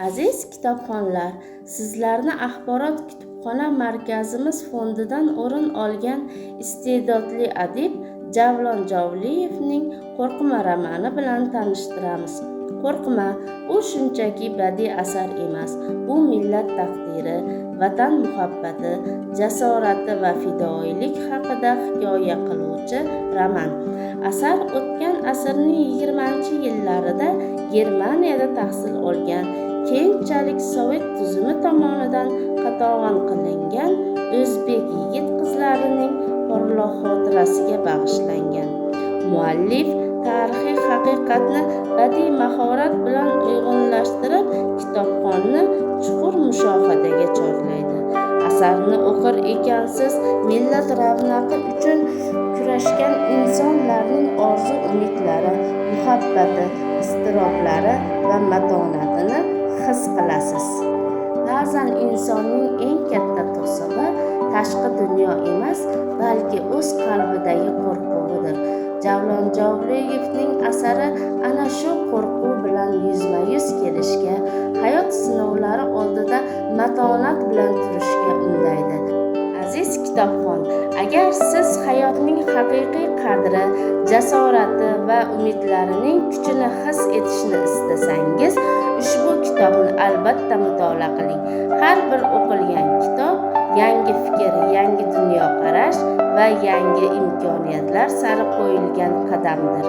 Aziz kitobxonlar, sizlarni axborot kutubxona markazimiz fondidan o'rin olgan iste'dodli adib Javlon Jovliyevning Qo'rqma romani bilan tanishtiramiz. Qo'rqma bu shunchaki badiiy asar emas, bu millat taqdiri, vatan muhabbati, jasorati va fidoyilik haqida hikoya qiluvchi roman. Asar o'tgan asrning 20-yillarida Germaniyada tahsil olgan, keyinchalik sovet tuzumi tomonidan qatag'on qilingan o'zbek yigit qizlarining porloq xotirasiga bag'ishlangan. Muallif tarixiy haqiqatni badiiy mahorat bilan uyg'unlashtirib, kitobxonni chuqur mushohadaga chorlaydi. Asarni o'qir ekansiz, millat ravnaqi uchun kurashgan insonlarning orzu umidlari, muhabbati, iztiroblari va matonatini his qilasiz. Ba'zan insonning eng katta to'sig'i tashqi dunyo emas, balki o'z qalbidagi qo'rquvidir. Javlon Jovliyevning asari ana shu qo'rquv bilan yuzma-yuz kelishga, hayot sinovlari oldida matonat bilan turishga undaydi. Aziz kitobxon, agar siz hayotning haqiqiy qadri, jasorati va umidlarining kuchini his etishni istasangiz, ushbu kitobni albatta mutolaa qiling. Har bir o'qilgan kitob yangi fikr, yangi dunyoqarash va yangi imkoniyatlar sari qo'yilgan qadamdir.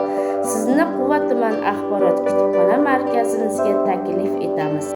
Sizni Quva tuman axborot kutubxona markazimizga taklif etamiz.